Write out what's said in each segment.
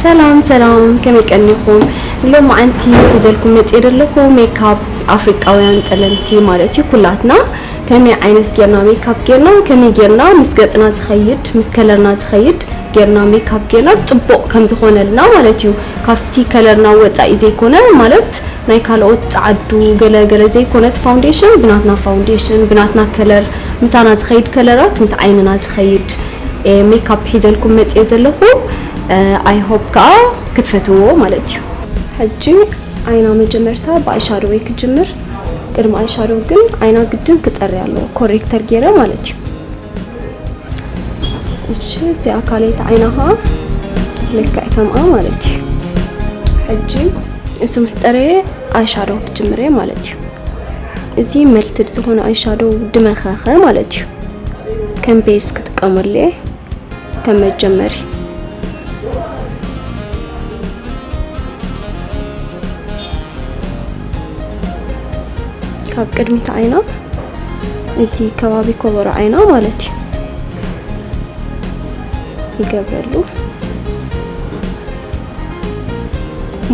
ሰላም ሰላም፣ ከመይ ቀኒኹም? ሎማዓንቲ ሒዘልኩም መፅየ ዘለኹ ሜካፕ ኣፍሪቃውያን ጠለምቲ ማለት እዩ። ኩላትና ከመይ ዓይነት ጌርና ሜካፕ ጌርና፣ ከመይ ጌርና ምስ ገፅና ዝኸይድ፣ ምስ ከለርና ዝኸይድ ጌርና ሜካፕ ጌርና ፅቡቕ ከም ዝኾነልና ማለት እዩ። ካብቲ ከለርና ወፃኢ ዘይኮነ ማለት ናይ ካልኦት ጸዓዱ ገለ ገለ ዘይኮነት ፋውንዴሽን ብናትና ፋውንዴሽን ብናትና ከለር ምሳና ዝኸይድ ከለራት ምስ ዓይንና ዝኸይድ ሜካፕ ሒዘልኩም መጽየ ዘለኹ። ኣይ ሆፕ ከዓ ክትፈትዎ ማለት እዩ። ሕጂ ዓይና መጀመርታ ብኣይሻዶ ወይ ክጅምር። ቅድሚ ኣይሻዶ ግን ዓይና ግድን ክጸሪ ኣለዎ ኮሬክተር ገይረ ማለት እዩ። እሺ እዚኣ ካልኣይቲ ዓይና ከዓ ልክዕ ከምኣ ማለት እዩ። ሕጂ እሱ ምስ ጠረየ ኣይሻዶ ክጅምር እየ ማለት እዩ። እዚ መልትድ ዝኾነ ኣይሻዶ ድመኸኸ ማለት እዩ። ከም ቤስ ክጥቀመሉ እየ ከም መጀመሪ። ካብ ቅድሚት ዓይና እዚ ከባቢ ኮበሮ ዓይና ማለት እዩ ይገብረሉ።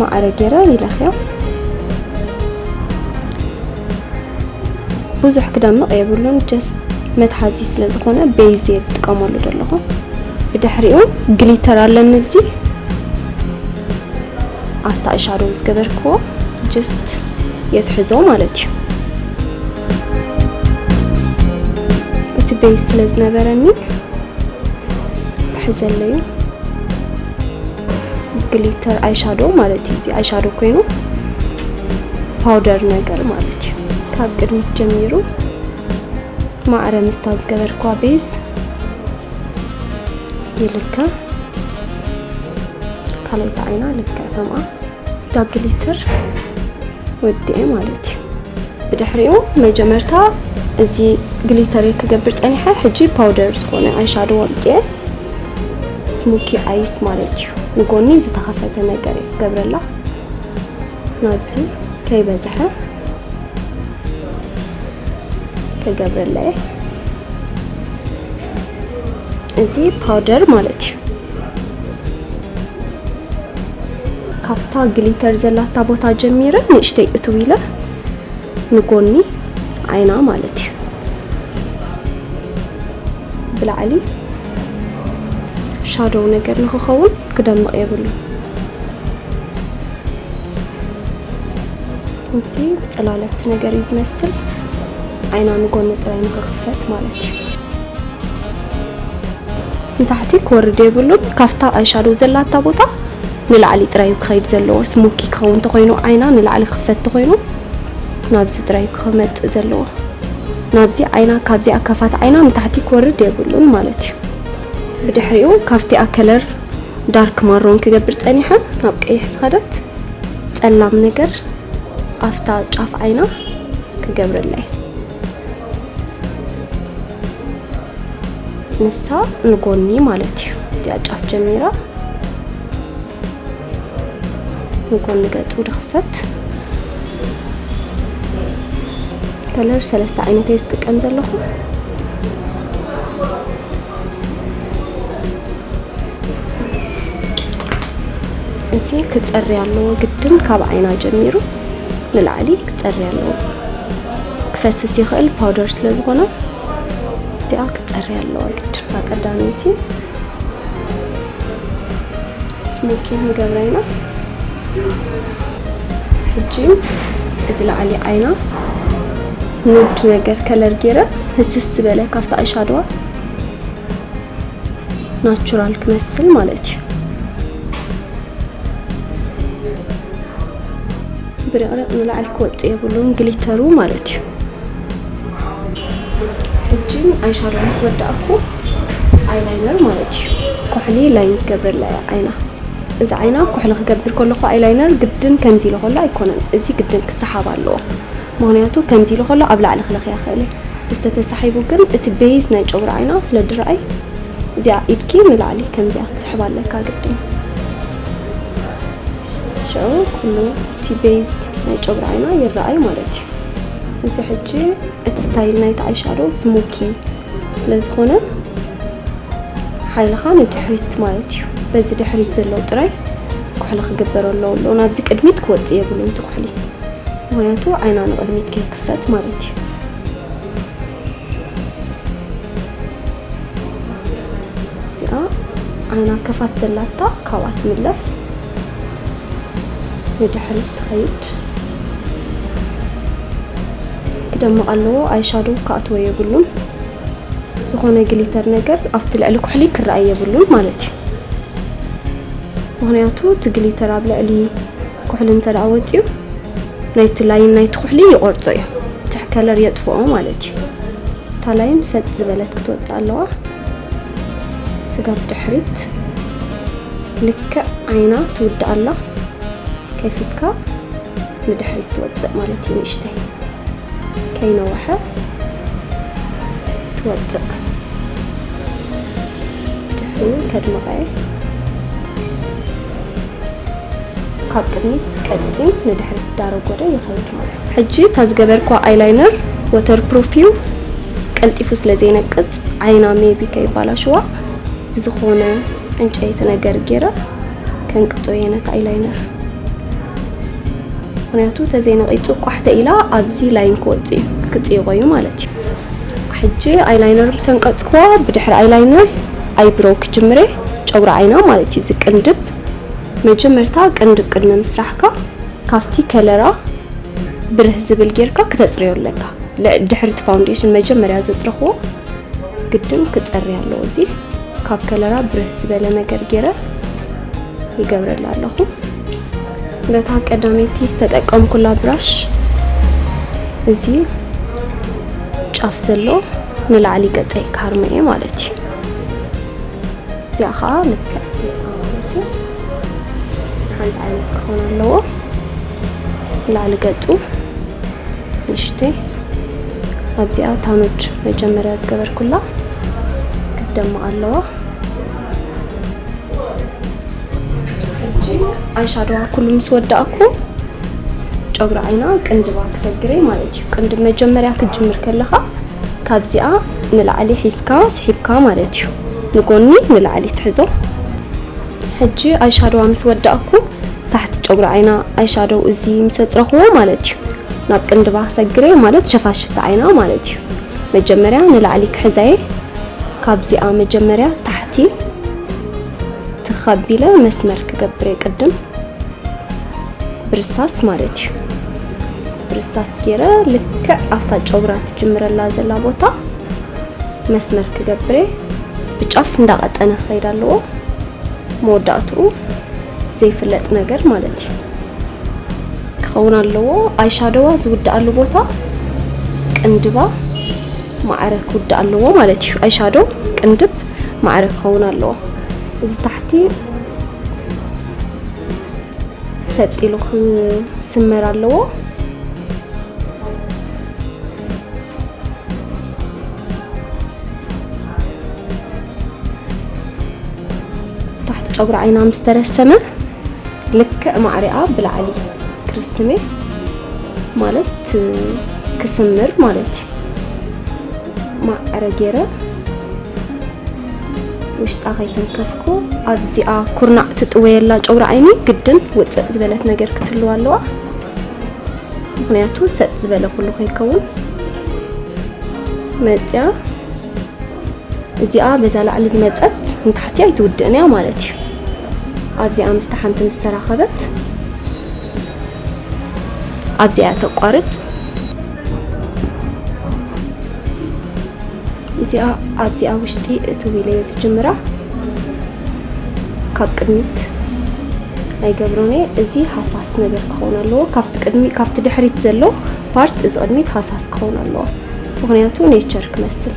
ማዕረ ገይረ ይለኽያ። ብዙሕ ክደምቕ የብሉን፣ ጀስት መትሓዚ ስለ ዝኾነ ቤዝ እየ ዝጥቀመሉ ዘለኹ። ብድሕሪኡ ግሊተር ኣለኒ፣ ብዚ ኣብታ ኣይ ሻዶው ዝገበርክዎ ጀስት የትሕዞ ማለት እዩ። እቲ ቤዝ ስለ ዝነበረኒ ክሕዘለዩ ግሊተር ኣይ ሻዶው ማለት እዩ። እዚ ኣይ ሻዶው ኮይኑ ፓውደር ነገር ማለት እዩ። ካብ ቅድሚት ጀሚሩ ማዕረ ምስታ ዝገበርኳ ቤዝ ይልካ። ካልኣይቲ ዓይና ልክዕ ከምኣ እታ ግሊተር ወዲኤ ማለት እዩ። ብድሕሪኡ መጀመርታ እዚ ግሊተር እየ ክገብር ጸኒሐ፣ ሕጂ ፓውደር ዝኾነ ኣይ ሻዶው ኣምጽኤ ስሙኪ ኣይስ ማለት እዩ። ንጎኒ ዝተኸፈተ ነገር እየ ክገብረላ፣ ናብዚ ከይበዝሐ ክገብረላ እየ። እዚ ፓውደር ማለት እዩ። ካብታ ግሊተር ዘላታ ቦታ ጀሚረ ንእሽተይ እትው ኢለ ንጎኒ ዓይና ማለት እዩ። ብላዕሊ ሻዶው ነገር ንክኸውን ክደምቕ የብሉን። እዚ ብጸላለቲ ነገር እዩ ዝመስል። ዓይና ንጎኒ ጥራይ ንክኽፈት ማለት እዩ። ንታሕቲ ክወርድ የብሉን። ካብታ ኣይ ሻዶው ዘላታ ቦታ ንላዕሊ ጥራይ እዩ ክኸይድ ዘለዎ። ስሙኪ ክኸውን ተኾይኑ ዓይና ንላዕሊ ክፈት ተኾይኑ ናብዚ ጥራይ እዩ ክመጽእ ዘለዎ። ናብዚ ዓይና፣ ካብዚኣ ከፋት ዓይና ንታሕቲ ክወርድ የብሉን ማለት እዩ። ብድሕሪኡ ካብቲኣ ከለር ዳርክ ማሮን ክገብር ጸኒሐ ናብ ቀይሕ ዝኸደት ጸላም ነገር ኣብታ ጫፍ ዓይና ክገብረላ እየ። ንሳ ንጎኒ ማለት እዩ። እዚኣ ጫፍ ጀሚራ ንጎኒ ገጹ ድኽፈት። ከለር ሰለስተ ዓይነት እየ ዝጥቀም ዘለኹ። እዚ ክጸሪ ኣለዎ ግድን፣ ካብ ዓይና ጀሚሩ ንላዕሊ ክጸሪ ኣለዎ። ክፈስስ ይኽእል ፓውደር ስለ ዝኾነ እዚኣ ክጸሪ ኣለዋ ግድን። እታ ቀዳመይቲ ስሞኪ ንገብራ ኢና። ሕጂ እዚ ላዕሊ ዓይና ኑድ ነገር ከለር ገይረ ህስስ ዝበለ ካብቲ ኣይ ሻዶዋ ናቹራል ክመስል ማለት እዩ። ብርቕርቕ ንላዕሊ ክወጽእ የብሉን ግሊተሩ ማለት እዩ። ሕጂ ኣይ ሻዶ ምስ ወዳእኩ ኣይላይነር ማለት እዩ። ኩሕሊ ላይን ክገብረላ እየ ዓይና። እዚ ዓይና ኩሕሊ ክገብር ከለኹ ኣይላይነር ግድን ከምዚ ኢሉ ከሎ ኣይኮነን። እዚ ግድን ክሰሓብ ኣለዎ። ምኽንያቱ ከምዚ ኢሉ ከሎ ኣብ ላዕሊ ክለኽያ ይኽእል እዩ። ዝተተሳሒቡ ግን እቲ ቤዝ ናይ ጨጉሪ ዓይና ስለ ድረኣይ እዚኣ ኢድኪ ንላዕሊ ከምዚኣ ክትስሕብ ኣለካ ግድን። ሽዑ ኩሉ እቲ ቤዝ ናይ ጨጉሪ ዓይና ይረኣይ ማለት እዩ። እዚ ሕጂ እቲ ስታይል ናይቲ ኣይ ሻዶ ስሞኪ ስለ ዝኾነ ሓይልኻ ንድሕሪት ማለት እዩ። በዚ ድሕሪት ዘሎ ጥራይ ኩሕሊ ክግበር ኣለዎ ኣሎ። ናብዚ ቅድሚት ክወጽእ የብሉን እቲ ኩሕሊ። ምኽንያቱ ዓይና ንቕድሚት ከይክፈት ማለት እዩ። እዚኣ ዓይና ከፋት ዘላታ ካብኣ ትምለስ፣ ንድሕሪት ትኸይድ። ክደምቕ ኣለዎ፣ ኣይሻዶው ክኣትዎ የብሉን። ዝኾነ ግሊተር ነገር ኣብቲ ልዕሊ ኩሕሊ ክረኣይ የብሉን ማለት እዩ። ምኽንያቱ እቲ ግሊተር ኣብ ልዕሊ ኩሕሊ እንተ ደኣ ወጺኡ፣ ናይቲ ላይን ናይቲ ኩሕሊ ይቖርጾ እዩ። እቲ ከለር የጥፍኦ ማለት እዩ። እታ ላይን ሰጥ ዝበለት ክትወጽእ ኣለዋ። ስጋብ ድሕሪት ልክዕ ዓይና ትውድእ ኣላ። ከፊትካ ንድሕሪት ትወጽእ ማለት እዩ። ንእሽተይ ከይነውሐ ትወጽእ። ድሕሪኡ ከድምቐ እየ። ካብ ቅድሚት ቀጢን ንድሕሪት ዳረጎደ ይኸይድ ማለት እዩ። ሕጂ እታ ዝገበርኳ ኣይላይነር ወተር ፕሩፍ እዩ። ቀልጢፉ ስለ ዘይነቅጽ ዓይና ሜቢ ከይባላሽዋ ብዝኾነ ዕንጨይቲ ነገር ገይረ ከንቅጾ እየ ነቲ ኣይላይነር። ምኽንያቱ ተዘይነቒጹ ቋሕ ተኢላ ኣብዚ ላይን ክወጽእ እዩ፣ ክጽይቖ እዩ ማለት እዩ። ሕጂ ኣይላይነር ምስ ኣንቀጽኩዋ ብድሕሪ ኣይላይነር ኣይብሮው ክጅምር እየ፣ ጨጉሪ ዓይና ማለት እዩ ዝቅንድብ። መጀመርታ ቅንድብ ቅድሚ ምስራሕካ ካብቲ ከለራ ብርህ ዝብል ጌርካ ክተጽርዮ ኣለካ። ል-፣ ድሕሪ እቲ ፋውንዴሽን መጀመርያ ዘጽረኽዎ ግድን ክጸሪ ኣለዎ። እዚ ካብ ከለራ ብርህ ዝበለ ነገር ገይረ ይገብረላ ኣለኹ። በታ ቀዳመይቲ ዝተጠቀምኩላ ብራሽ እዚ ጫፍ ዘሎ ንላዕሊ ገጸይ ክሃርሞ እየ ማለት እዩ። እዚኣ ኸዓ ልክዕ ምስኣ ማለት እዩ። ሓንቲ ዓይነት ክኸውን ኣለዎ። ላዕሊ ገጹ ንሽተይ ኣብዚኣ ታኑድ መጀመርያ ዝገበርኩላ ክትደምቕ ኣለዋ። ሕጂ ኣይሻዶዋ ኩሉ ምስ ወዳእኩ ጨጉሪ ዓይና ቅንድባ ክሰግረ ማለት እዩ። ቅንድብ መጀመርያ ክትጅምር ከለኻ ካብዚኣ ንላዕሊ ሒዝካ ስሒብካ ማለት እዩ። ንጎኒ ንላዕሊ ትሕዞ። ሕጂ ኣይሻዶዋ ምስ ወዳእኩ ታሕቲ ጨጉሪ ዓይና ኣይሻዶው እዚ ምስ ኣጽረኽዎ ማለት እዩ። ናብ ቅንድባ ክሰግረ ማለት ሸፋሽቲ ዓይና ማለት እዩ። መጀመርያ ንላዕሊ ክሕዛየ ካብዚኣ መጀመርያ ታሕቲ ትኻቢለ መስመር ክገብር እየ ቅድም። ብርሳስ ማለት እዩ። ብርሳስ ገይረ ልክዕ ኣብታ ጨጉራ ትጅምረላ ዘላ ቦታ መስመር ክገብር እየ። ብጫፍ እንዳቐጠነ ክኸይድ ኣለዎ። መወዳእትኡ ዘይፍለጥ ነገር ማለት እዩ ክኸውን ኣለዎ። ኣይሻዶዋ ዝውድኣሉ ቦታ ቅንድባ ማዕረ ክውድእ ኣለዎ ማለት እዩ። ኣይሻዶ ቅንድብ ማዕረ ክኸውን ኣለዎ። እዚ ታሕቲ ሰጥ ኢሉ ክስመር ኣለዎ። ታሕቲ ጨጉሪ ዓይና ምስ ተረሰመ ልክዕ ማዕሪኣ ብላዕሊ ክርስሜ ማለት ክስምር ማለት እዩ። ማዕረ ገይረ ውሽጣ ከይተንከፍኩ ኣብዚኣ ኩርናዕ ትጥወየላ ጨጉሪ ዓይኒ ግድን ውፅእ ዝበለት ነገር ክትህልዋ ኣለዋ። ምኽንያቱ ሰጥ ዝበለ ኩሉ ከይከውን መፅያ እዚኣ በዛ ላዕሊ ዝመፀት ንታሕቲ ኣይትውድእን እያ ማለት እዩ። ኣብዚኣ ምስታ ሓንቲ ምስ ተራኸበት ኣብዚኣ ተቋርፅ። እዚኣ ኣብዚኣ ውሽጢ እትው ኢለ እየ ዝጅምራ። ካብ ቅድሚት ኣይገብሮን እየ። እዚ ሃሳስ ነገር ክኸውን ኣለዎ። ካብቲ ቅድሚ-፣ ካብቲ ድሕሪት ዘሎ ፓርት እዚ ቅድሚት ሃሳስ ክኸውን ኣለዎ። ምኽንያቱ ኔቸር ክመስል።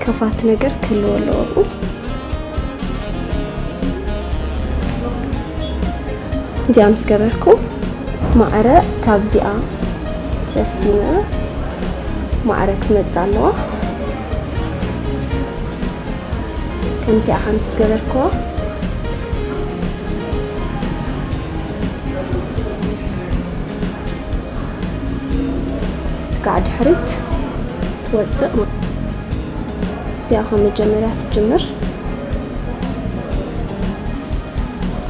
ከፋት ነገር ክህልዎ ኣለዎ ኣብኡ። እዚኣ ምስ ገበርኩ ማዕረ ካብዚኣ ረሲነ ማዕረ ክትመጽእ ኣለዋ። ከምቲኣ ሓንቲ ዝገበርክዋ ጋዕ ድሕሪት ትወጽእ። እዚኣ ካብ መጀመርያ ትጅምር።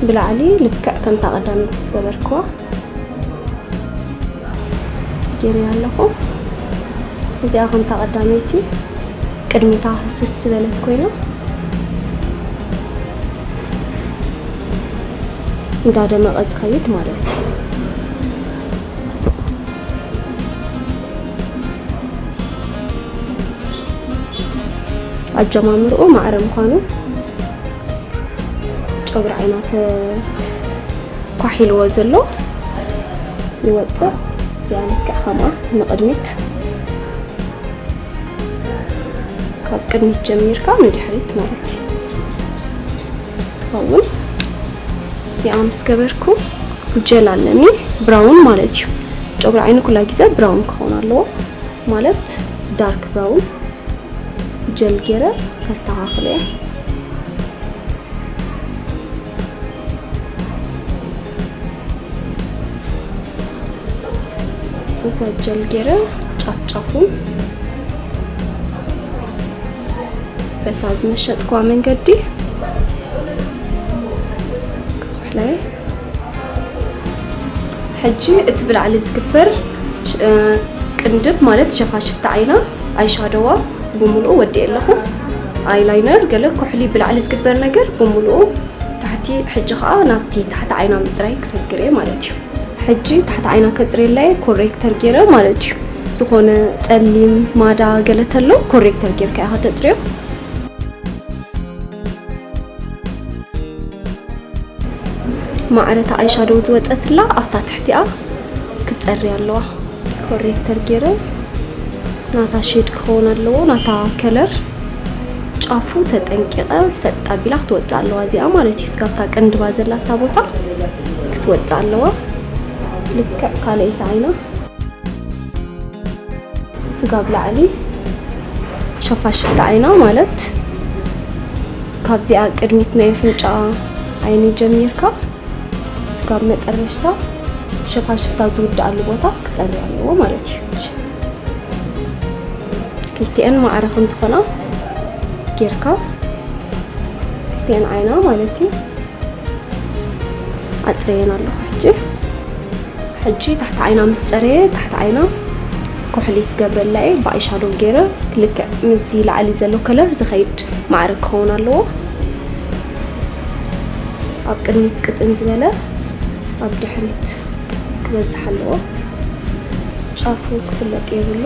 ብላዕሊ ልክዕ ከምታ ቀዳመይቲ ዝገበርክዋ ገይረ ኣለኹ። እዚኣ ከምታ ቀዳመይቲ ቅድሚታ ህስስ ዝበለት ኮይና እንዳደመቐ ዝኸይድ ማለት እዩ። ኣጀማምርኡ ማዕረ ምዃኑ ጨጉሪ ዓይና ተኳሒልዎ ዘሎ ይወፅእ። እዚኣ ልክዕ ከምኣ ንቕድሚት፣ ካብ ቅድሚት ጀሚርካ ንድሕሪት ማለት እዩ ትኸውን። እዚኣ ምስ ገበርኩ ጀል ኣለኒ፣ ብራውን ማለት እዩ። ጨጉሪ ዓይኒ ኩላ ግዜ ብራውን ክኸውን ኣለዎ፣ ማለት ዳርክ ብራውን። ጀል ገይረ ከስተኻኽሎ እየ። እዛ ጀል ገይረ ጫፍ ጫፉ በታ ዝመሸጥኳ መንገዲ ክኹሕለየ። ሕጂ እቲ ብላዕሊ ዝግበር ሽ-፣ እ፣ ቅንድብ ማለት ሸፋሽፍቲ ዓይና፣ ኣይሻዶዋ ብምሉኡ ወዲኤ ኣለኹ። ኣይላይነር፣ ገለ ኩሕሊ ብላዕሊ ዝግበር ነገር ብምሉኡ ታሕቲ፣ ሕጂ ኸኣ ናብቲ ታሕቲ ዓይና ምጽራይ ክሰግር እየ ማለት እዩ። ሕጂ ታሕቲ ዓይና ከጽርየላ እየ፣ ኮሬክተር ገይረ ማለት እዩ። ዝኾነ ጸሊም ማዳ ገለ ተሎ ኮሬክተር ጌርካ ኢኻ ተጽርዮ። ማዕረ እታ ኣይሻዶው ዝወጸትላ ኣብታ ትሕቲኣ ክትጸሪ ኣለዋ። ኮሬክተር ገይረ ናታ ሼድ ክኸውን ኣለዎ፣ ናታ ከለር ጫፉ ተጠንቂቐ ሰጥ ኣቢላ ክትወጽእ ኣለዋ። እዚኣ ማለት እዩ፣ ስጋብ እታ ቅንድባ ዘላታ ቦታ ክትወጽእ ኣለዋ። ልክዕ ካልኣይቲ ዓይና ስጋብ ላዕሊ ሸፋሽፍቲ ዓይና ማለት ካብዚኣ ቅድሚት ናይ ኣፍንጫ ዓይኒ ጀሚርካ ስጋብ መጠረሽታ ሸፋሽፍታ ዝውድኣሉ ቦታ ክጸሪ ኣለዎ ማለት እዩ። ክልቲኤን ማዕረ ከም ዝኾና ጌርካ ክልቲኤን ዓይና ማለት እዩ ኣጽረየን ኣለኹ። ሕጂ፣ ሕጂ ታሕቲ ዓይና ምስ ጸረየ፣ ታሕቲ ዓይና ኩሕሊ ክገብረላ እየ። ብኣይ ሻዶው ገይረ ልክዕ ምስዚ ላዕሊ ዘሎ ከለር ዝኸይድ ማዕረ ክኸውን ኣለዎ። ኣብ ቅድሚት ቅጥን ዝበለ፣ ኣብ ድሕሪት ክበዝሕ ኣለዎ። ጫፉ ክፍለጥ የብሉ።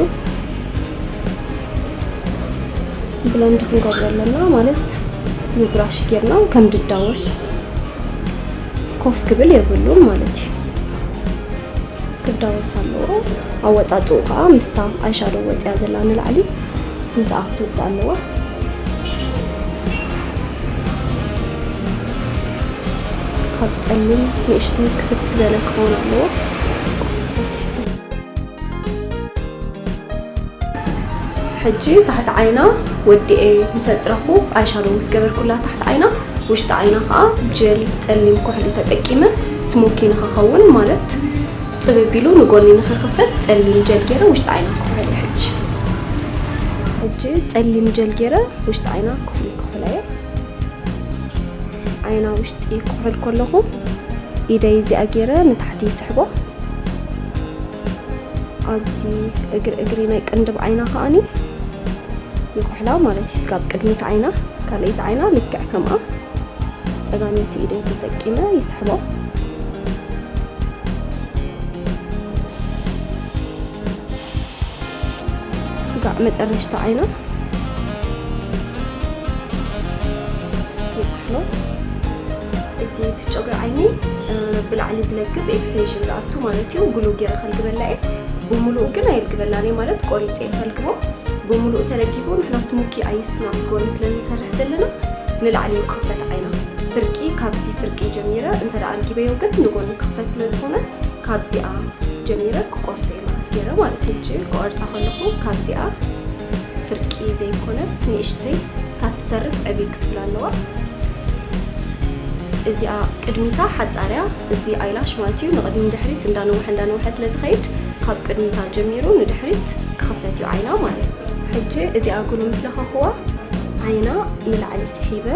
ብለንድ ክንገብሮ ኣለና ማለት ብብራሽ ጌርና ከም ድዳወስ ኮፍ ክብል የብሉን ማለት እዩ። ክዳወስ ኣለዎ። ኣወጻጽኡ ከዓ ምስታ ኣይሻዶ ወጽያ ዘላ ንላዕሊ ምስኣ ክትውዳእ ኣለዋ። ካብ ጸሊም ንእሽተይ ክፍት ዝበለ ክኸውን ኣለዎ። ሕጂ ታሕቲ ዓይና ወዲኤ ምስ ኣጽረኹ፣ ኣይሻዶ ምስ ገበርኩላ ታሕቲ ዓይና፣ ውሽጢ ዓይና ኸኣ ጀል ጸሊም ኩሕሊ ተጠቂመ ስሞኪ ንኽኸውን፣ ማለት ጽብብ ኢሉ ንጎኒ ንኽኽፈት ጸሊም ጀል ገይረ ውሽጢ ዓይና ክኹሕል እየ። ሕጂ፣ ሕጂ ጸሊም ጀል ገይረ ውሽጢ ዓይና ኩሕሊ ክኹሕላ እየ። ዓይና ውሽጢ ክኹሕል ከለኹ ኢደይ እዚኣ ገይረ ንታሕቲ ይስሕቦ። ኣብዚ እግሪ እግሪ ናይ ቅንድብ ዓይና ከኣኒ ይኹሕላ ማለት እዩ። ስጋብ ቅድሚት ዓይና፣ ካልኣይቲ ዓይና ልክዕ ከምኣ ጸጋመይቲ ኢደይ ተጠቂመ ይስሕቦ። ስጋዕ መጠረሽታ ዓይና ይኹሕሎ። እዚ እቲ ጨጉሪ ዓይኒ፣ እ፣ ብላዕሊ ዝለግብ ኤክስቴንሽን ዝኣቱ ማለት እዩ። ግሉ ገይረ ከልግበላ እየ። ብምሉኡ ግን ኣየልግበላን እየ ማለት ቆሪፀ እየ ከልግቦ። ብምሉኡ ተለጊቡ ንሕና ስሙኪ ኣይስ ናብ ዝጎኒ ስለ እንሰርሕ ዘለና ንላዕሊ እዩ ክኽፈት ዓይና። ፍርቂ፣ ካብዚ ፍርቂ ጀሚረ እንተ ደኣ ኣልጊበዮ ግን ንጎኒ ክኽፈት ስለ ዝኾነ ካብዚኣ ጀሚረ ክቆርጾ እየ መቐስ ገይረ ማለት እዩ። ሕጂ ክቆርጻ ከለኹ ካብዚኣ ፍርቂ ዘይኮነት ንእሽተይ እታ ትተርፍ ዕብይ ክትብል ኣለዋ። እዚኣ ቅድሚታ ሓጻርያ፣ እዚ ኣይላሽ ማለት እዩ። ንቕድሚ ንድሕሪት እንዳነውሐ እንዳነውሐ ስለ ዝኸይድ ካብ ቅድሚታ ጀሚሩ ንድሕሪት ክኽፈት እዩ ዓይና ማለት እዩ። ሕጂ እዚኣ ግሉ ምስ ለኸኽዋ ዓይና ንላዕሊ ስሒበ፣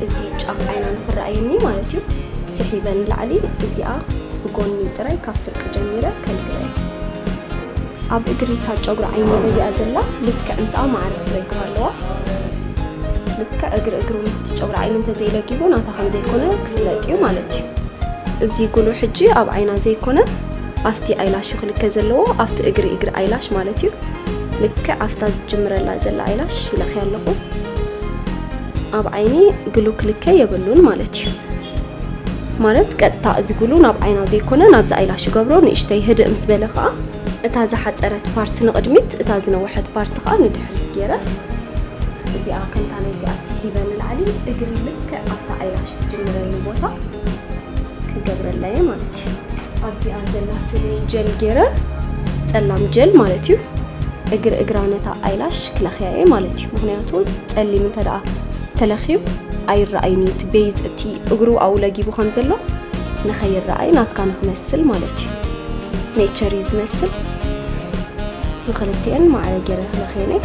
እዚ ጫፍ ዓይና ንኽረኣየኒ ማለት እዩ። ስሒበ ንላዕሊ፣ እዚኣ ብጎኒ ጥራይ ካብ ፍርቂ ጀሚረ ከልግበ። ኣብ እግሪ እታ ጨጉሪ ዓይኒ በዚኣ ዘላ ልክዕ ምስኣ ማዕረ ክትለግብ ኣለዋ። ልክዕ እግሪ እግሩ ምስቲ ጨጉሪ ዓይኒ እንተዘይለጊቡ ናታ ከም ዘይኮነ ክፍለጥ እዩ ማለት እዩ። እዚ ጉሉ ሕጂ ኣብ ዓይና ዘይኮነ ኣብቲ ኣይላሽ እዩ ክልከ ዘለዎ፣ ኣብቲ እግሪ እግሪ ኣይላሽ ማለት እዩ። ልክዕ ኣብታ ዝጅምረላ ዘላ ኣይላሽ ይለኽያ ኣለኹ። ኣብ ዓይኒ ግሉ ክልከ የብሉን ማለት እዩ። ማለት ቀጥታ እዚ ግሉ ናብ ዓይና ዘይኮነ ናብዚ ኣይላሽ ይገብሮ፣ ንእሽተይ ህድእ ምስ በለ ከዓ እታ ዝሓፀረት ፓርት ንቕድሚት፣ እታ ዝነወሐት ፓርት ከዓ ንድሕሪት ገይረ፣ እዚኣ ከምታ ናይቲኣ ስሒበ ንላዕሊ እግሪ ልክዕ ኣብታ ኣይላሽ ትጅምረሉ ቦታ ክገብረላ እየ ማለት እዩ። ኣብዚኣ ዘላትኒ ጀል ገይረ፣ ጸላም ጀል ማለት እዩ፣ እግሪ እግራ ነታ ኣይላሽ ክለኽያ እየ ማለት እዩ። ምኽንያቱ ጸሊም እንተ ደኣ ተለኽዩ ኣይረኣይን እዩ። እቲ ቤዝ፣ እቲ እግሩ ኣብኡ ለጊቡ ከም ዘሎ ንኸይረኣይ፣ ናትካ ንኽመስል ማለት እዩ። ኔቸር እዩ ዝመስል። ንኽልቲኤን ማዕረ ገይረ ክለኽየን እየ።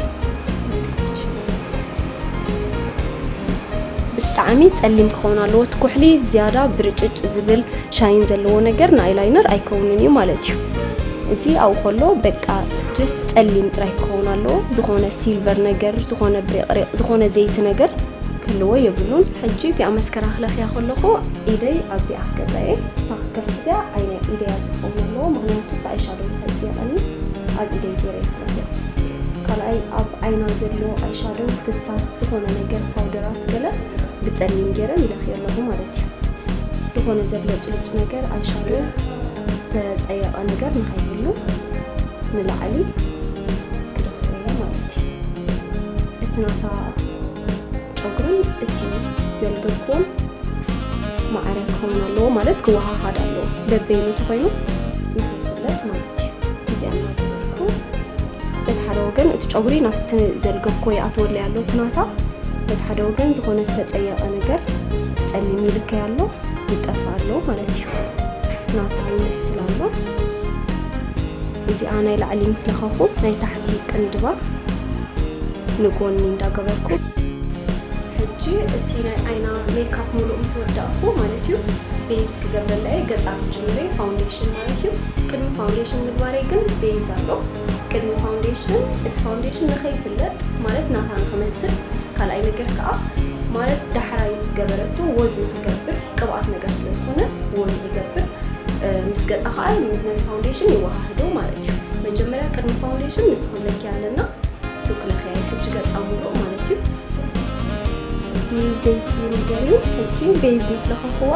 ብጣዕሚ ጸሊም ክኸውን ኣለዎ። እቲ ኩሕሊ ዝያዳ ብርጭጭ ዝብል ሻይን ዘለዎ ነገር ንኣይላይነር ኣይከውንን እዩ ማለት እዩ። እዚ ኣብኡ ከሎ በቃ ጀስት ጸሊም ጥራይ ክኸውን ኣለዎ። ዝኾነ ሲልቨር ነገር፣ ዝኾነ ብሬቕሬቕ፣ ዝኾነ ዘይቲ ነገር ክህልዎ የብሉን። ሕጂ እቲኣ መስከራ ክለኽያ ከለኹ ኢደይ ኣብዚኣ ክገብራ እየ። እሳ ክትከፍት እያ፣ ዓይነ ኢደይ ኣብዚ ክኸውን ኣለዎ፣ ምኽንያቱ እቲ ኣይሻዶው ከይጽየቐኒ ኣብ ኢደይ ገይረ እየ ክለኽዮ። ካልኣይ ኣብ ዓይና ዘሎ ኣይሻዶው ፍሳስ ዝኾነ ነገር ፓውደራት ገለ ብጸሊም ገይረ ይለኽዮ ኣለኹ ማለት እዩ። ዝኾነ ዘብለጭልጭ ነገር ኣይሻዶው ዝተጸየቐ ነገር ንኸይህሉ ንላዕሊ ክደፍኦ እየ ማለት እዩ። እቲ ናታ ጨጉርን እቲ ዘልገብኩዎን ማዕረ ክኸውን ኣለዎ፣ ማለት ክወሃሃድ ኣለዎ። በበይኑ እንተኾይኑ ንኸይፍለጥ ማለት እዩ። እዚኣ እናገበርኩ በቲ ሓደ ወገን እቲ ጨጉሪ ናብቲ ዘልገብኩዎ ይኣትወለይ ኣሎ፣ እቲ ናታ በቲ ሓደ ወገን ዝኾነ ዝተጸየቐ ነገር ጸሊም ይልከይ ኣሎ፣ ይጠፍእ ኣሎ ማለት እዩ። ናታ ይመስል ኣሎ። እዚኣ ናይ ላዕሊ ምስ ለኸኹ ናይ ታሕቲ ቅንድባ ንጎኒ እንዳገበርኩ፣ ሕጂ እቲ ናይ ዓይና ሜካፕ ሙሉእ ምስ ወዳእኩ ማለት እዩ፣ ቤዝ ክገብረላ እየ። ገጻ ክጅምረ ፋውንዴሽን ማለት እዩ። ቅድሚ ፋውንዴሽን ምግባረይ ግን ቤዝ ኣሎ። ቅድሚ ፋውንዴሽን፣ እቲ ፋውንዴሽን ንኸይፍለጥ ማለት ናታ ንኽመስል፣ ካልኣይ ነገር ከዓ ማለት ዳሕራይ ምስ ገበረቶ ወዝ ንኽገብር፣ ቅብኣት ነገር ስለ ዝኾነ ወዝ ይገብር። እ፣ ምስ ገጻ ከዓ ናይ ፋውንዴሽን ይወሃህዶ ማለት እዩ። መጀመርያ ቅድሚ ፋውንዴሽን ንሱ ክንለኪ ኣለና። እሱ ክለኽያ ሕጂ ገጻ ሙሉእ ማለት እዩ። እቲ ዘይቲ ንገሪ ሕጂ ቤዝ ምስ ለኸኽዋ፣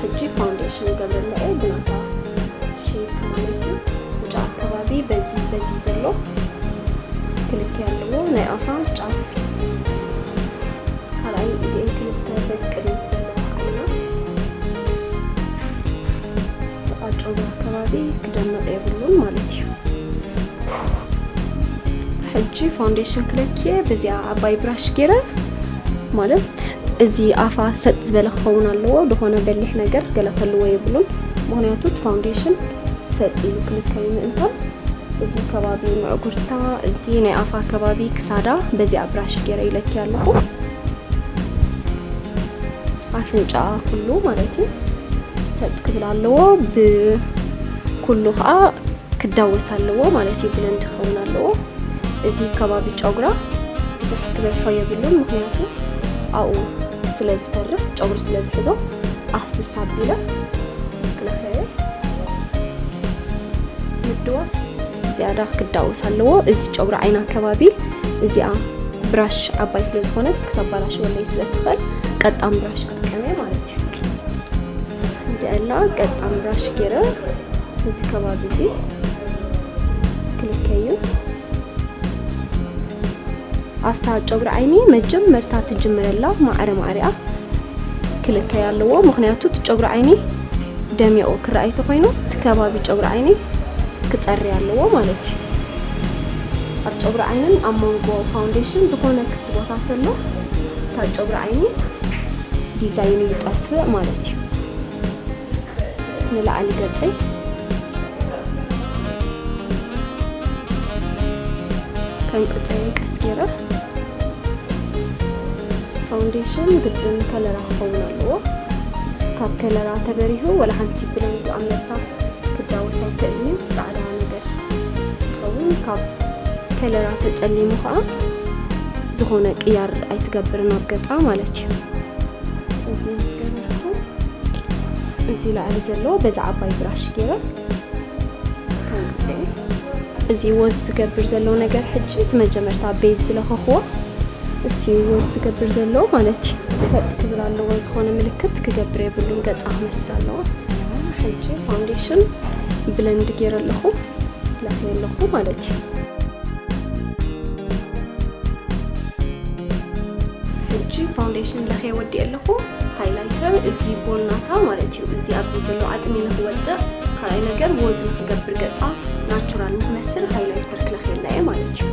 ሕጂ ፋውንዴሽን ይገብረላ እየ ብናታ ሼፕ ማለት እዩ። ብጫ ኣከባቢ በዚ በዚ ዘሎ ክልተ ኣለዎ፣ ናይ ኣፋ ጫፍ። ካልኣይ እዚኤን ክልተ በዚ ቅድሚት ዘለዋ ዓይና ጥቓ ጨጉራ ኣከባቢ ክደምቕ የብሉን ማለት እዩ። ሕጂ ፋውንዴሽን ክለክየ በዚኣ ዓባይ ብራሽ ገይረ፣ ማለት እዚ ኣፋ ሰጥ ዝበለ ክኸውን ኣለዎ። ዝኾነ በሊሕ ነገር ገለ ክህልዎ የብሉን፣ ምኽንያቱ እቲ ፋውንዴሽን ሰጥ ኢሉ ክልከይ ምእንታን። እዚ ከባቢ ምዕጉርታ፣ እዚ ናይ ኣፋ ከባቢ ክሳዳ በዚኣ ብራሽ ገይረ ይለኪ ኣለኹ። ኣፍንጫ ኩሉ ማለት እዩ ሰጥ ክብል ኣለዎ። ብኩሉ ከዓ ክዳወስ ኣለዎ ማለት እዩ። ብለንድ ክኸውን ኣለዎ። እዚ ከባቢ ጨጉራ ብዙሕ ክበዝሖ የብሉን፣ ምኽንያቱ ኣብኡ ስለ ዝተርፍ፣ ጨጉሪ ስለ ዝሕዞ ኣህስስ ኣቢለ ክለኸየ ምድዋስ ዝያዳ ክዳወስ ኣለዎ። እዚ ጨጉሪ ዓይና ከባቢ እዚኣ ብራሽ ዓባይ ስለ ዝኾነት ክተባላሽወለይ ስለ ትኽእል ቀጣን ብራሽ ክጥቀም እየ ማለት እዩ። እዚኣ ላ ቀጣን ብራሽ ገይረ እዚ ከባቢ እዚ ክልከዩ። ኣብታ ጨጉሪ ዓይኒ መጀመርታ ትጅምረላ ማዕረ ማዕሪኣ ክልከይ ኣለዎ። ምኽንያቱ እቲ ጨጉሪ ዓይኒ ደሚቑ ክረኣይ ተኾይኑ እቲ ከባቢ ጨጉሪ ዓይኒ ክጸሪ ኣለዎ ማለት እዩ። ኣብ ጨጉሪ ዓይንን ኣብ መንጎ ፋውንዴሽን ዝኾነ ክፍቲ ቦታ ተሎ እታ ጨጉሪ ዓይኒ ዲዛይኑ ይጠፍእ ማለት እዩ። ንላዕሊ ገጸይ ከንቅጸዮ ቀስ ገይረ ፋውንዴሽን ግድን ከለራ ክኸውን ኣለዎ። ካብ ከለራ ተበሪሁ ወላ ሓንቲ ብለንድ ኣብ ነብሳ ክዳወስ ኣይክእልን እዩ። ጻዕዳ ነገር ይኸውን። ካብ ከለራ ተጠሊሙ ከዓ ዝኾነ ቅያር ኣይትገብርን ኣብ ገጻ ማለት እዩ። እዚ ምስ ገበርኩ፣ እዚ ላዕሊ ዘሎ በዛ ዓባይ ብራሽ ገይረ ከምፅእ። እዚ ወዝ ዝገብር ዘሎ ነገር ሕጂ እቲ መጀመርታ ቤዝ ዝለኸኽዎ፣ እስቲ ወዝ ዝገብር ዘሎ ማለት እዩ። ፈጥ ክብል ኣለዎ፣ ዝኾነ ምልክት ክገብር የብሉን፣ ገጻ ክመስል ኣለዎ። ሕጂ ፋውንዴሽን ብለንድ ገይረ ኣለኹ፣ ለኽየ ኣለኹ ማለት እዩ። ሕጂ ፋውንዴሽን ለኽየ ወዲእ ኣለኹ። ሃይላይተር እዚ ቦናታ ማለት እዩ። እዚ ኣብዚ ዘሎ ዓጽሚ ንኽወጽእ፣ ካልኣይ ነገር ወዝ ንኽገብር ገጻ ናቹራል ንኽመስል ሃይላይተር ክለኽየላ እየ ማለት እዩ።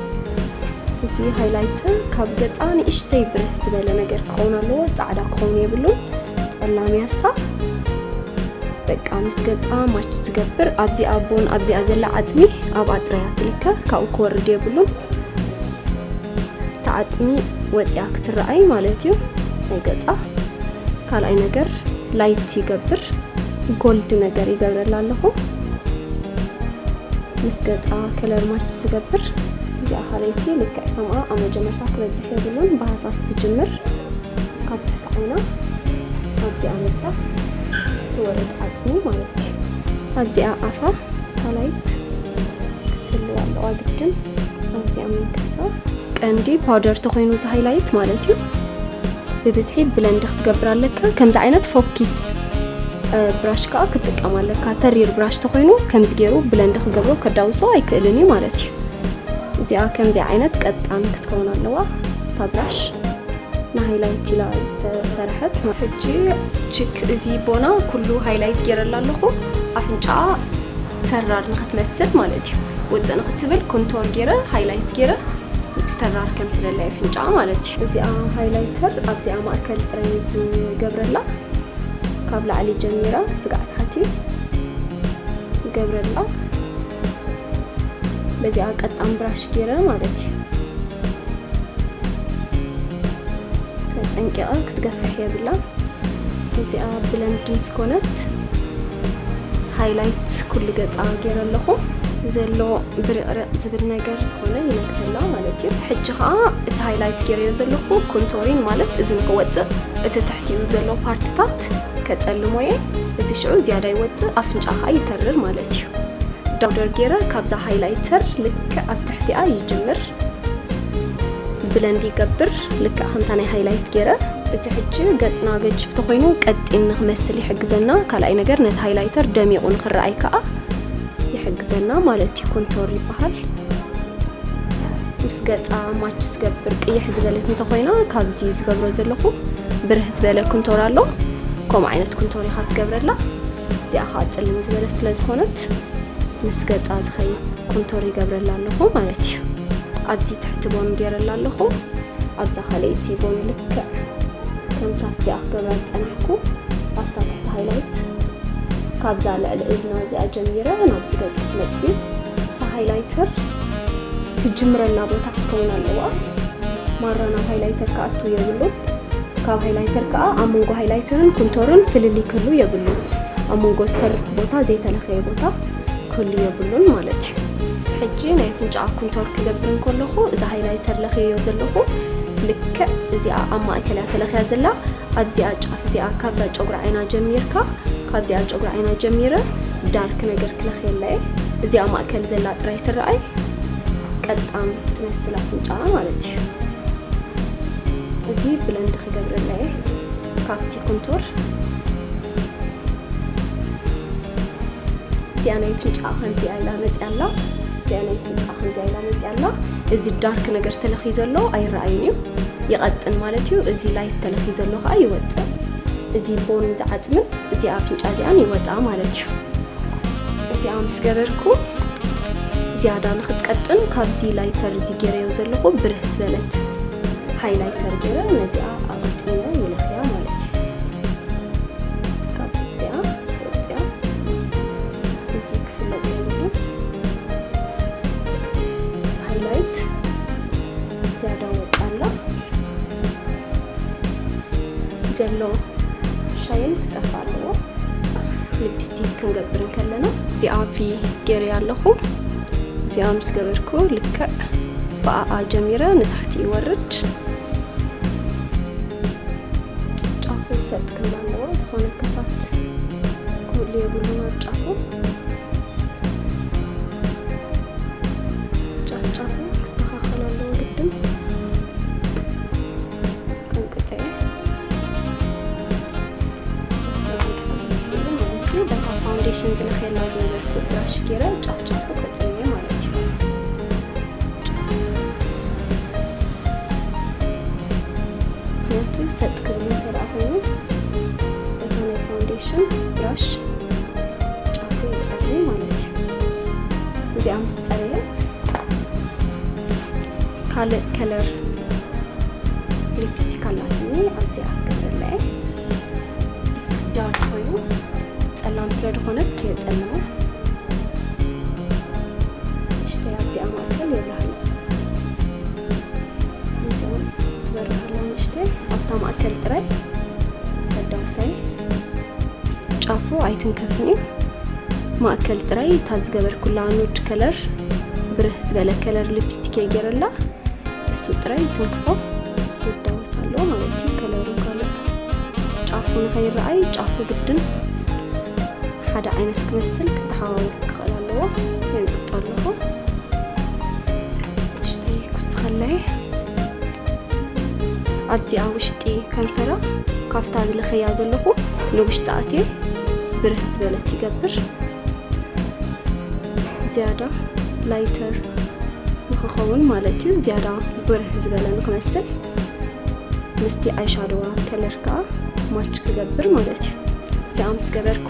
እዚ ሃይላይተር ካብ ገጻ ንእሽተይ ብርህ ዝበለ ነገር ክኸውን ኣለዎ። ጻዕዳ ክኸውን የብሉን። ጸላም ያሳ በቃ ምስ ገጻ ማች ዝገብር ኣብዚኣ ቦን ኣብዚኣ ዘላ ዓጽሚ ኣብኣ ጥራይ እያ ትልከ። ካብኡ ክወርድ የብሉን። እታ ዓጽሚ ወጺኣ ክትረኣይ ማለት እዩ ናይ ገጻ። ካልኣይ ነገር ላይት ይገብር፣ ጎልድ ነገር ይገብረላ ኣለኹ። ምስ ገጻ ከለር ማች ዝገብር እዚኣ ካልኣይቲ ልክዕ ከምኣ ኣብ መጀመርታ ክበዝሕ የብሉን፣ ብሃሳስ ትጅምር። ካብ ትሕቲ ዓይና ኣብዚኣ መጻ ትወርድ ዓጽሚ ማለት እዩ። ኣብዚኣ ኣፋ ካልኣይት ክትህልዋ ኣለዋ ግድን። ኣብዚኣ መንከሳ ቀንዲ ፓውደር ተኾይኑ እዚ ሃይላይት ማለት እዩ። ብብዝሒ ብለንድ ክትገብር ኣለካ። ከምዚ ዓይነት ፎኪስ፣ እ፣ ብራሽ ከዓ ክትጥቀም ኣለካ። ተሪር ብራሽ ተኾይኑ ከምዚ ገይሩ ብለንድ ክገብሮ ከዳውሶ ኣይክእልን እዩ ማለት እዩ። እዚኣ ከምዚ ዓይነት ቀጣን ክትከውን ኣለዋ እታ ብራሽ። ንሃይላይት ኢላ ዝተሰርሐት። ሕጂ ችክ እዚ ቦና ኩሉ ሃይላይት ገይረላ ኣለኹ። ኣፍንጫኣ ተራር ንኽትመስል ማለት እዩ። ውፅእ ንኽትብል ኮንቶር ገይረ፣ ሃይላይት ገይረ፣ ተራር ከምስለላ ኣፍንጫኣ ማለት እዩ። እዚኣ ሃይላይተር ኣብዚኣ ማእከል ጥራይ ዝገብረላ፣ ካብ ላዕሊ ጀሚራ ስጋዕ ታሕቲ ይገብረላ። በዚኣ ቀጣን ብራሽ ገይረ ማለት እዩ። ተጠንቂቐ ክትገፍሕ የብላ። እዚኣ ብለንድ ምስ ኮነት ሃይላይት ኩሉ ገጻ ገይረ ኣለኹ። ዘሎ ብርቕርቕ ዝብል ነገር ዝኾነ ይነግፈላ ማለት እዩ። ሕጂ ኸኣ እቲ ሃይላይት ገይረዮ ዘለኹ ኮንቶሪን ማለት እዚ ንክወጽእ እቲ ትሕቲኡ ዘሎ ፓርትታት ከጠልሞ እየ። እዚ ሽዑ ዝያዳ ይወጽእ፣ ኣፍንጫ ኸኣ ይተርር ማለት እዩ። ዳውደር ገይረ ካብዛ ሃይላይተር ልክዕ ኣብ ትሕቲኣ ይጅምር። ብለንድ ይገብር፣ ልክዕ ከምታ ናይ ሃይላይት ገይረ። እዚ ሕጂ ገጽና ገጅፍ ተኾይኑ ቀጢን ንኽመስል ይሕግዘና። ካልኣይ ነገር ነቲ ሃይላይተር ደሚቑ ንኽረኣይ ከኣ ይሕግዘና ማለት እዩ። ኮንቶር ይበሃል። ምስ ገጻ ማች ዝገብር ቅይሕ ዝበለት እንተኾይና፣ ካብዚ ዝገብሮ ዘለኹ ብርህ ዝበለ ኮንቶር ኣሎ። ከምኡ ዓይነት ኮንቶር ኢኻ ትገብረላ። እዚኣ ኸኣ ጽልም ዝበለት ስለ ዝኾነት ምስ ገጻ ዝኸይድ ኮንቶር ይገብረላ ኣለኹ ማለት እዩ። ኣብዚ ትሕቲ ቦን ገይረላ ኣለኹ። ኣብዛ ካልኣይቲ ቦን ልክዕ ከምታ ኣብቲኣ ክገብራ ዝጸናሕኩ ኣብታ ትሕቲ ሃይላይት ካብዛ ልዕሊ እዝና እዚኣ ጀሚረ ናብዚ ገጽ ትመጽእ። እታ ሃይላይተር ትጅምረላ ቦታ ክትከውን ኣለዋ። ማራ ናብ ሃይላይተር ክኣቱ የብሉን። ካብ ሃይላይተር ከኣ ኣብ መንጎ ሃይላይተርን ኮንቶርን ፍልልይ ክህሉ የብሉን። ኣብ መንጎ ዝተርፍ ቦታ፣ ዘይተለኸየ ቦታ ክህሉ የብሉን ማለት እዩ። ሕጂ ናይ ኣፍንጫኣ ኮንቶር ክገብር እንከለኹ፣ እዚ ሃይላይተር ለኽየዮ ዘለኹ ልክዕ እዚኣ ኣብ ማእከል እያ ተለኽያ ዘላ። ኣብዚኣ ጫፍ እዚኣ፣ ካብዛ ጨጉሪ ዓይና ጀሚርካ፣ ካብዚኣ ጨጉሪ ዓይና ጀሚረ ዳርክ ነገር ክለኽየላ እየ። እዚኣ ማእከል ዘላ ጥራይ ትረኣይ፣ ቀጣን ትመስል ኣፍንጫኣ ማለት እዩ። እዚ ብለንድ ክገብረላ እየ ካብቲ ኮንቶር። እዚኣ ናይ ኣፍንጫኣ ከምዚኣ ኢላ መፅያ ኣላ። እዚኣ ናይ ኣፍንጫኣ ከምዚኣ ኢላ መፅያ ኣላ። እዚ ዳርክ ነገር ተለኽዩ ዘሎ ኣይረኣይን እዩ፣ ይቐጥን ማለት እዩ። እዚ ላይት ተለኽዩ ዘሎ ከዓ ይወፅእ። እዚ ቦን፣ እዚ ዓፅምን እዚኣ ኣፍንጫ እዚኣን ይወፅኣ ማለት እዩ። እዚኣ ምስ ገበርኩ ዝያዳ ንኽትቀጥን ካብዚ ላይተር እዚ ገይረዮ ዘለኹ ብርህ ዝበለት ሃይላይተር ገይረ ነዚኣ ኣቐጢነ ይለኽያ ማለት እዩ። ካብ እዚኣ ወፂኣ እዚ ክፍለጥ የብሉን። ሃይላይት ዝያዳ ወጣላ። ዘሎ ሻይን ክጠፍእ ኣለዎ። ሊፕስቲክ ክንገብር እንከለና እዚኣ ቪ ገይረ ኣለኹ። እዚኣ ምስ ገበርኩ ልክዕ ብኣኣ ጀሚረ ንታሕቲ ይወርድ። ጫፉ ሰጥ ክብል ኣለዎ። ዝኾነ ከፋት ክህሉ የብሉን ኣብ ጫፉ። ጫፍ ጫፉ ክስተኻኸል ኣለዎ ግድን። ክንቅጠ ማለት እዩ። በታ ፋውንዴሽን ዝለኸየላ ዝነበርኩ ብራሽ ገይረ ጫፍ ጫፉ ከጽንዮ ማለት እዩ። ምክንያቱ ሰጥ ክብል እንተ ደኣ ኮይኑ፣ በታ ናይ ፋውንዴሽን ብራሽ ጫፉ ይጸሪ ማለት እዩ። እዚኣ ምስ ጸረየት፣ ካልእ ከለር ሊፕስቲክ ኣላትኒ፣ ኣብዚኣ ክገብረላ እየ። ዳርክ ኮይኑ ጸላም ስለ ዝኾነት ከየጸልማ፣ ንእሽተይ ኣብዚኣ ማእከል የብርሃላ። እዚኣ ትበርሃላ ንእሽተይ፣ ኣብታ ማእከል ጥራይ ከዳውሳይ። ጫፉ ኣይትንከፍን እዩ። ማእከል ጥራይ እታ ዝገበርኩላ ኑድ ከለር፣ ብርህ ዝበለ ከለር ሊፕስቲክ እየ ገይረላ። እሱ ጥራይ ትንክፎ ይዳወስ ኣሎ ማለት እዩ። ከለሩ ካልእ ጫፉ ንኸይረኣይ፣ ጫፉ ግድን ሓደ ዓይነት ክመስል ክተሓዋወስ ክኽእል ኣለዎ። የንቅጦ ኣለኹ። ንእሽተይ ክስኸለይ። ኣብዚኣ ውሽጢ ከንፈራ ካብታ ዝለኸያ ዘለኹ ንውሽጢ ኣትየ ብርህ ዝበለት ይገብር። ዝያዳ ላይተር ንኽኸውን ማለት እዩ። ዝያዳ ብርህ ዝበለ ንኽመስል ምስቲ ኣይሻዶዋ ከለር ከኣ ማች ክገብር ማለት እዩ። እዚኣ ምስ ገበርኩ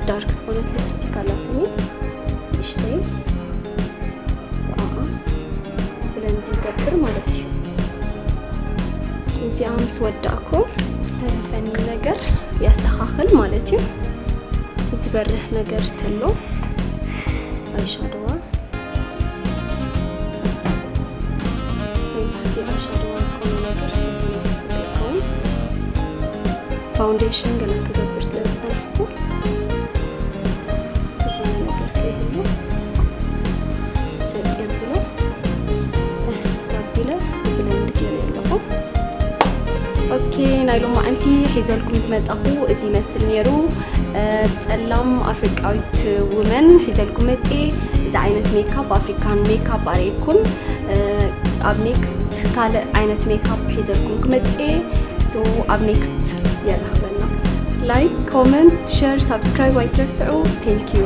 ዳርክ ዝኾነት ሊፕስቲክ ኣላትኒ ንእሽተይ ብኣኣ ብለንድ ይገብር ማለት እዩ። እዚኣ ምስ ወዳእኩ ተረፈኒ ነገር የስተኻኽል ማለት እዩ። ዝበርህ ነገር ተሎ ኣይሻዶዋ ወይ ታሕቲ ኣይሻዶዋ ዝኾነ ነገር ይኸውን። ፋውንዴሽን ገና ክገብር ስለ ዝጸናሕኩ ዝኾነ ነገር ከይህሉ ሰጥ የብሎ ተህስስ ኣቢለ ብለንድ ገይረ ኣለኹ። ኦኬ፣ ናይ ሎማዓንቲ ሒዘልኩም ዝመጣኹ እዚ ይመስል ነይሩ። እ፣ ጸላም ኣፍሪቃዊት ውመን ሒዘልኩም መጤ። እዚ ዓይነት ሜካፕ፣ ኣፍሪካን ሜካፕ ኣርእየኩም። እ፣ ኣብ ኔክስት ካልእ ዓይነት ሜካፕ ሒዘልኩም ክመጤ። ሶ ኣብ ኔክስት የራኽበና። ላይክ፣ ኮመንት፣ ሸር፣ ሳብስክራይብ ኣይትረስዑ። ቴንክ ዩ።